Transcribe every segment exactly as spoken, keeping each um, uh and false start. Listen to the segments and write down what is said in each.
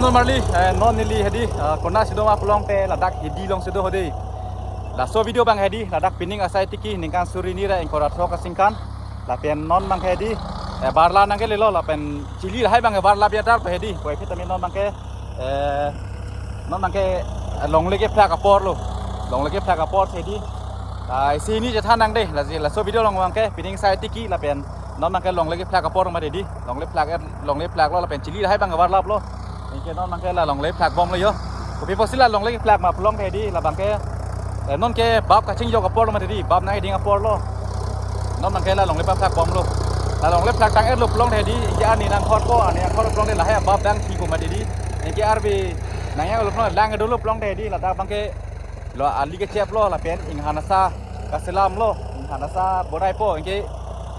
Normally, eh, non neli hedi, eh, konatsi do ma pulote ladak hedi alongsi do ho dei. Laso video abang hedi, ladak pining asai tiki ningkan suri hini ra ingkoi ra throk aningkan. Lapen non abangke hedi, eh, barla nangkelelo lapen chili lahai abangke barla biadar pa hedi. Puvoiphit tame non abangke, eh, non abangke, eh, longle kephlak apor lo. Longle kephlak apor si hedi. Ah, isi hini chethan nang dei, lasi laso video along abangke pining asai tiki lapen non abangke longle kephlak apor ma hedi. Longle phlak, longle phlak lo lapen chili lahai abangke barlap lo. Anke non abangke la longle phlak bomlo ho. Kopi pusi la longle kephlak ma pulote hedi, la abangke, eh, nonke bap kachingjok apor lo ma hedi, bap nangkeding apor lo. Non abangke la longle paphlak bomlo. La longle phlak tang-etlo pulote hedi, anke arni nangkhotpo, arni nangkhot pulote lahai abap dang thipo ma hedi. Anke arve nanghanglo pulote lang dolo pulote hedi, ladak abangke lo ali kecheplo lapen inghan asa kaselamlo, inghan asa bodaipo, anke,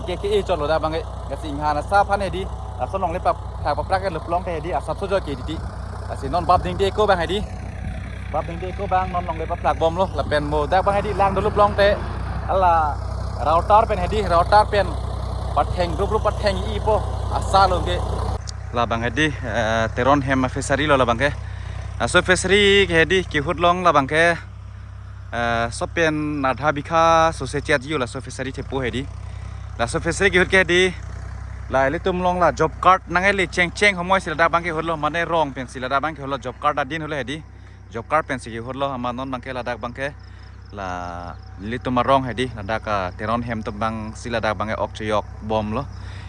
anke ke-e chotlo dak abangke, lasi inghan asa aphan hedi, laso longle phlak, phlak paphlak-etlo pulote hedi, asapso jo ke titi. Lasi non bap dingde ako abang hedi. Bap dingde ako abang non longle paphlak bomlo, lapen mo dak abang hedi lang dolo pulote, hala router pen hedi, router pen patheng, rup rup patheng-ipo, asa lo ke. La abang hedi, eh, Teron hem a-fishery lo la abangke. Laso fishery ke hedi kehut along la abangke, eh, sopen adha bikha sose chetji laso fishery thepo hedi. Laso fishery kehut ke hedi, la ilitum along la job card nangkele chengcheng homoi si ladak abangke hutlo, mane rong pensi ladak abangke hutlo, job card adin hutlo hedi. Job card pensi kehutlo, amat non abangke ladak abangke la nelitum arong hedi, ladak, ah, Teron hem atum abangsi ladak abangke ok cheyok bomlo.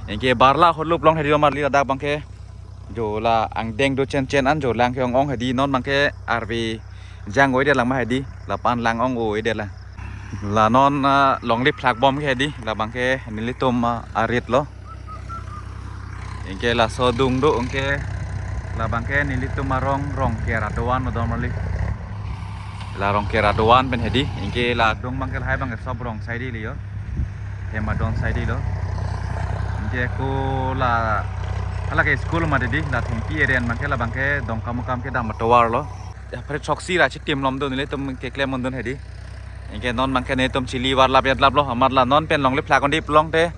Anke barla hutlo pulote hedi, normally ladak abangke jo la angdeng do chen chen an jo lang ke-ong-ong hedi, non abangke arve jang-o-edet lang ma hedi, lapu-an lang-ong-o-edet lang. La non, ah, longle phlak bom ke hedi, la abangke nelitum, ah, arit lo. Anke laso adung do, anke la abangke nelitum arong, Rongker adovan lo normally. La Rongker adovan pen hedi, anke la adung abangke lahai abangke sob rong saide lo ho. Hem adon saide lo. Anke ako la, hala ke school ma hedi, la thengpi eren abangke la abangke Dongkamukam kedam atovar lo. Ya, pare choksi ra chitim lom do, nelitum keklem undun hedi. Anke non abangke nelitum chili barlap yatlap lo, amat la non pen longle phlak un-e pulote,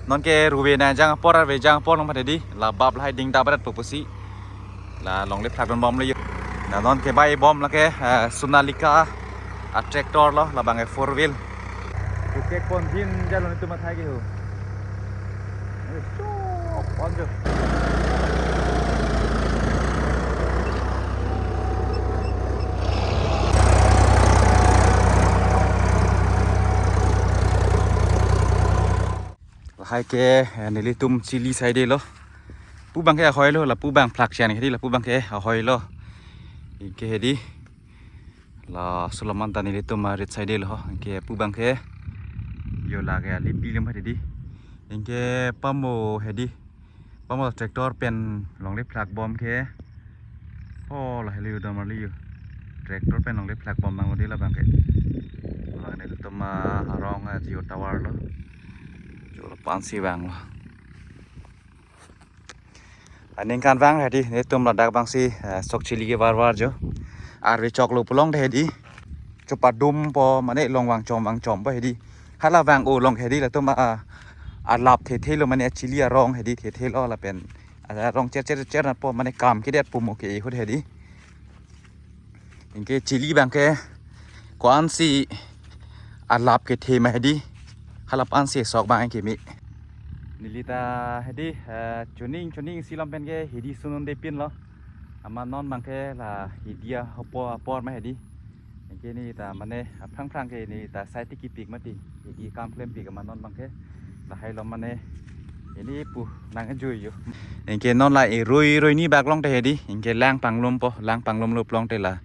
nonke ruve nangkejang apor, arve jang apor along ma hedi, la bap lahai ding dap rat pupusi. La longle phlak dun bomlo ho. La nonke bai bom lake, eh, Sonalika a-tractor lo, la abangke four wheel. Kekek pon jin jalo nelitum athai ke ho. Chop, on jo. Lahai ke, eh, nelitum chili saide lo. Pu abangke ahoi lo, lapu abang phlak chen hedi, lapu abangke ahoi lo. Anke hedi. Laso alam anta nelitum arit saide lo ho. Anke pu abangke jo lake alipi lem hedi. Anke pamo hedi. Pamo tractor pen longle phlak bom ke. Oh, lahelo ho, normally ho. Tractor pen longle phlak bom abang hedi la abangke. La nelitum arong a-Jio tower lo. Jo lapu-ansi vanglo. Aningkan vang hedi, nelitum ladak abangsi, eh, sok chili kevarvar jo. Arve choklo pulote hedi. Chopadumpo, mane along vangchom vangchompo hedi. Hala vang-o along hedi, latum a, a, alap thethe lo, mane chili arong hedi thethe lo lapen. Arong cher cher cher natpo, mane kam kedet pu mo ke-e ahut hedi. Anke chili abangke ko-ansi alap kethe ma hedi, halapu-ansi sok abang keme. Neli ta hedi, eh, chuning chuning isi alam pen ke hedi sun un-e pinlo. Amat non abangke la hedi ahopor apor ma hedi. Anke neli ta mane aphrang phrang ke neli ta sai tikipik mati. Hedi kam klempik amat non abangke. Lahai lo mane hedi pu nang-ejui ho. Anke non la irui rui ni bak long te hedi. Anke lang panglumpo, lang panglumlo pulote la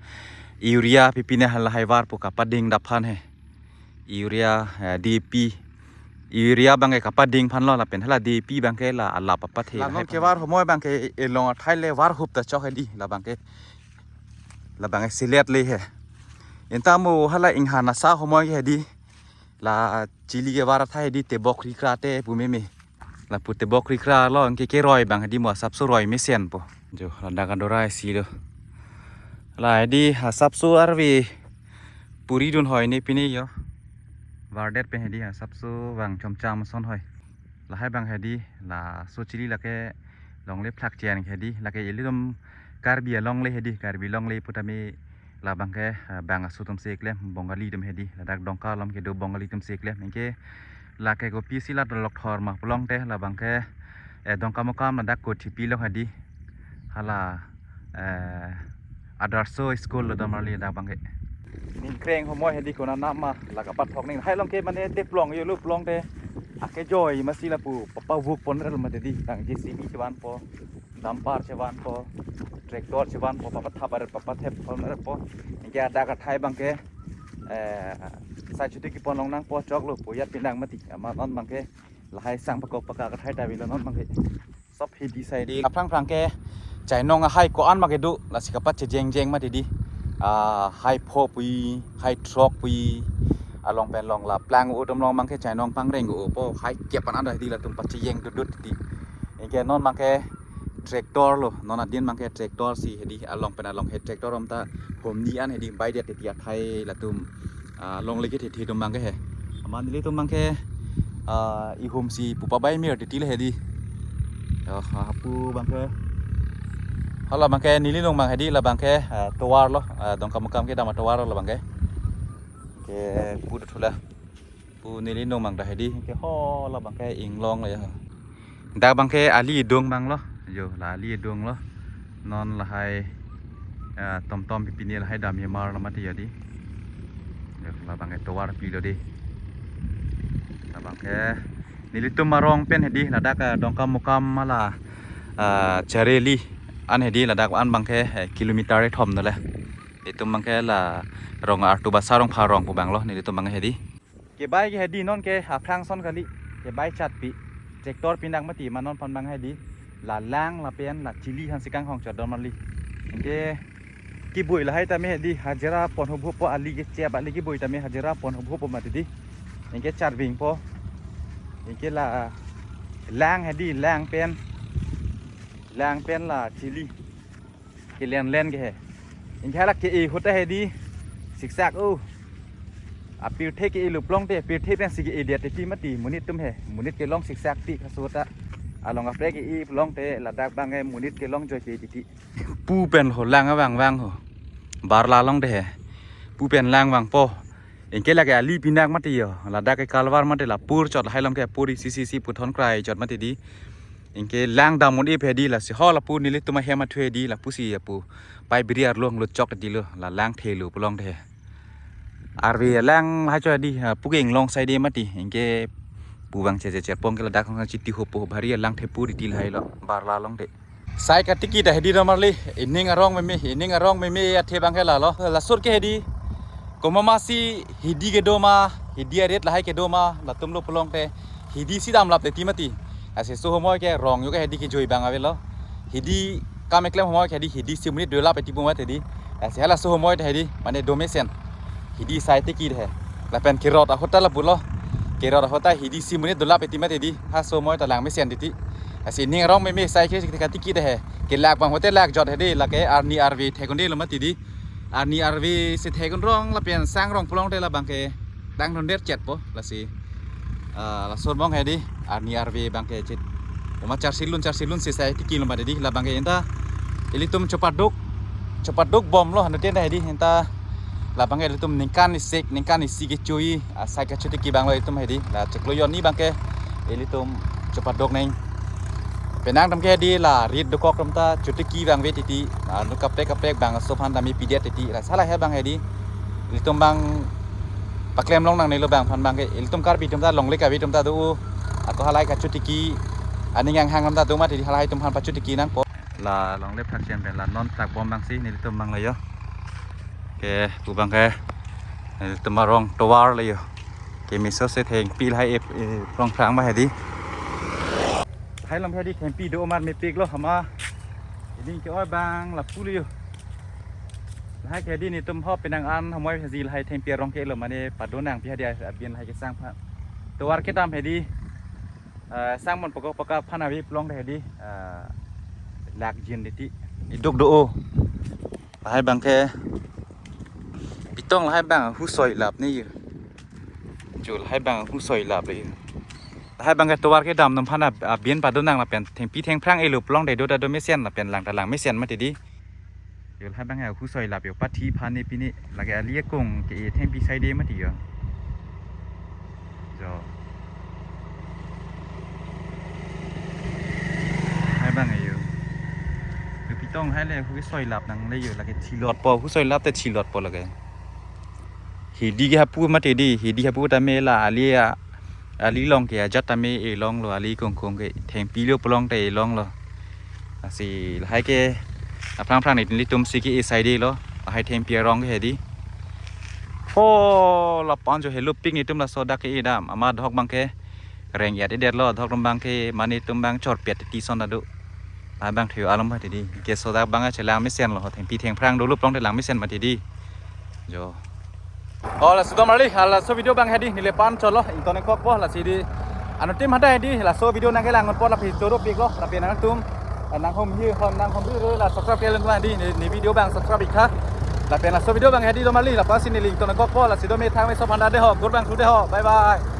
urea pipine halahai var pu kapading dap aphan he. Urea, eh, D A P. Urea abangke kapading aphan lo lapen hala D A P abangke la alap apathe. La lahai non kevar homoi abangke elong athai le varhup ta chok hedi la abangke. La abangke silet le he. Enta mo hala inghan asa homoi hedi. La chili kevar athai hedi tebok rikra te pu meme. Lapu tebok rikra lo, anke keroi abang hedi mo asapso roi mesenpo. Jo, ladak adorai si do. La hedi asapso arve puri dun hoi ne pine ho. Vardet pen hedi asapso vangchomcham ason hoi. Lahai abang hedi laso chili lake longle phlak chen hedi, lake ilitum Karbi alongle hedi, Karbi longle putame labang ke, eh, bang aso atum si keklem, Bongali atum hedi, ladak Dongka along kedo Bongali atum si keklem. Anke lake kopisi la dolok thor ma pulote labang ke, eh, Dongkamukam ladak Kothipi along hedi. Hala, eh, Adarsh School lo domarli ladak abang ke. Ningkreng homoi hedi konat nama la kapathok ning. Lahai along ke mane te plong yolo pulote akejoi masi lapu papavuk ponre lo mati di. Tang J C B chevanpo, dumper chevanpo, tractor chevanpo, papathap aret papathep ponrepo. Anke adak athai abang ke, eh, sai chuti kepon longnangpo choklo pu ajat pinang mati. Amat non abang ke lahai sang pakok pakak athai ta avelo non abang ke. Sob hedi sai di. Aphrang phrang ke chainong ahai ko-an ma kedo, lasi kapachejeng jeng mati di. Ah, hai pho pu, hai throk pu, along pen along la plang u atum along abang ke chainong pangreng u po, hai kep an an hedi latum pachejeng dut dut di. Anke non abang ke tractor lo, non adin abang ke tractor si hedi, along pen along he tractor atum ta hum ni an hedi, bai det hedi athai latum, ah, longle kethe the atum abang ke he. Amat nelitum abang ke, ah, ihum si pu pabai mir titi le hedi. Oh, ah, pu abang ke. Hala abang ke neli nung abang hedi labang ke, ah, tovar lo, ah, Dongkamukam kedam atovar lo labang ke. Ke pu do thula. Pu neli nung abang ta hedi ke ho labang ke inglong le ya. Dak abang ke ali adung abang lo. Jo, la ali adung lo. Non lahai, ah, tomtom pipini lahai dam hemar lo mati ya di. Jo, labang ke tovar pilo di. Labang ke nelitum arong pen hedi ladak, ah, Dongkamukam hala, ah, Chareli an hedi ladak an abang ke, eh, kilometer kethom dole. Itum abang ke la rong artu basa rong pharong pu abang lo nelitum abang hedi. Kebai ke hedi non ke aphrang ason kali. Kebai chatpi. Tractor pinang mati ma non aphan abang hedi. La lang lapen la chili aphan si kanghong chot domarli. Anke keboi lahai tame hedi hajira pon hubhup po, ali kechep ali keboi tame hajira pon hubhup po mati di. Anke charving po. Anke la lang hedi lang pen. Lang pen la chili. Kelen len ke he. Anke hala ke-e ahut ta hedi. Siksak o. Apirthe ke-e lo pulote, apirthe pen si ke-e det titi mati, monit atum he. Monit kelong siksak ti kaso ta. Along kaprek ke-e pulote, ladak abang he monit kelong joi ke titi. Pu pen ho lang avang vang ho. Barla along te he. Pu pen lang vangpo. Anke lake ali pinang mati yo. Ladak ke kalvar mati la pur chot lahai along ke puri si si si puthon krai chot mati di. Anke lang dam un-e hedi lasi ho lapu nelitum ahem athu hedi lapusi ya pu. Pai biri arlo nglut chok di lo la lang the lo pulote. Arve lang lahai cho di, ha, pu ke inglong sai di mati. Anke pu abang che che cherpong ke ladak hong chiti ho po bhari lang the pu di til hai lo barla along te. Sai katiki ta hedi domarli, ining arong meme, ining arong meme athe abang ke la lo. Laso ke hedi. Komat masi hedi kedo ma, hedi aret lahai kedo ma, latum lo pulote. Hedi si damlap titi mati. Lasi laso homoi ke rong yo ke hedi kejoi abang avelo. Hedi kam keklem homoi ke hedi, hedi si monit dolap titi pu mati di. Lasi halaso homoi ta hedi, mane do mesen. Hedi sai tiki de he. Lapen kerot ahut ta lapu lo. Kerot ahut ta hedi si monit dolap titi mati di. Halaso homoi ta lang mesen titi. Lasi ining arong meme sai ke katiki de he. Kelak abang ahut te lak jot hedi, lake arni arve thek un-e lo mati di. Arni arve si thek un rong lapen sang rong pulote labang ke dang thunder chet po lasi. Ah, laso abang hedi arni arve abang ke chet. Oma charsi lun charsi lun si sai tiki lo mati di labang ke anta ilitum chopaduk chopaduk bom lo hanu ten hedi anta labang ke ilitum ningkan isik ningkan isi kechui, ah, sai kachotiki abang lo itum hedi la chiklo yoni abang ke ilitum chopaduk neng. Penang atum ke hedi la rit dokok atum ta chotiki abang ave titi, ah, nu kaprek kaprek abang aso aphan dami pidet titi, la hala he abang hedi. Ilitum abang paklem long nangne lo abang aphan abang ke, ilitum Karbi atum ta longle kave atum ta do. Ako halahai kachotiki, aning anghang atum ta do mati di halahai atum aphan pachotiki nangpo. La longle phak chen pen la non tak bom abang si nelitum abang lo yo. Ke pu abang ke nelitum arong tovar lo yo. Ke meso si thengpi lahai ep, eh, rong phrang ma hedi. Lahai along hedi thengpi do mar mepik lo hama. Ining ke-oi abang lapu lo yo. Lahai ke hedi nelitum ho penang an homoi hedi lahai thengpi arong ke lo mane pado nangpi hedi abin lahai kesang pha. Tovar kedam hedi. Eh, sang mon pakok pakak aphan ave pulote hedi, eh, lak jin titi. Iduk do o. Lahai abang ke pitong lahai abang husoi lap ne yo. Jo lahai abang husoi lap le yo. Lahai abang ke tovar kedam atum aphan ab-, abin pado nang lapen thengpi thengphrang elo pulote do ta do mesen lapen lang ta lang mesen mati di. Lahai abang ya hu soi lap yo, pathi phane pine lake ali akong ke thengpi side mati yo. Jo. Lahai abang yo. Yo pitong hai le hu soi lap nangle yo, lake thilot po, hu soi lap te thilot po lake. Hidi ke hapu mati di, hidi hapu tame la ali a, ali along ke ajat tame elong lo, ali kongkong ke thengpi lo pulote elong lo. Lasi lahai ke aphrang phrang nelitum si ke e side lo, lahai thengpi arong ke hedi. Ho, lapu-an jo helo pik nelitum laso dak ke edam, amat adhok abang ke reng-et-edet lo, adhok atum abang ke mane atum abang chorpet ti son ado. Abang thio alom mati di. Ke sodak abang chelang mesen lo, thengpi thengphrang dolo pulote lang mesen mati di. Jo. Oh, laso do marli, ah, laso video abang hedi, neli pan cholo, ington-ik kok po, lasi di. Anuttin hadak hedi, laso video nangkelang apot lapu choro pik lo, lapen nangtum, nanghumri, nanghumri ro, la subscribe ke lengkung di, ne, ne video abang subscribe ik tha. Lapen laso video abang hedi do marli, lapu-an si neli ington-ik kok po, lasi do methang me so panda de ho, gur abang thu de ho, bye bye.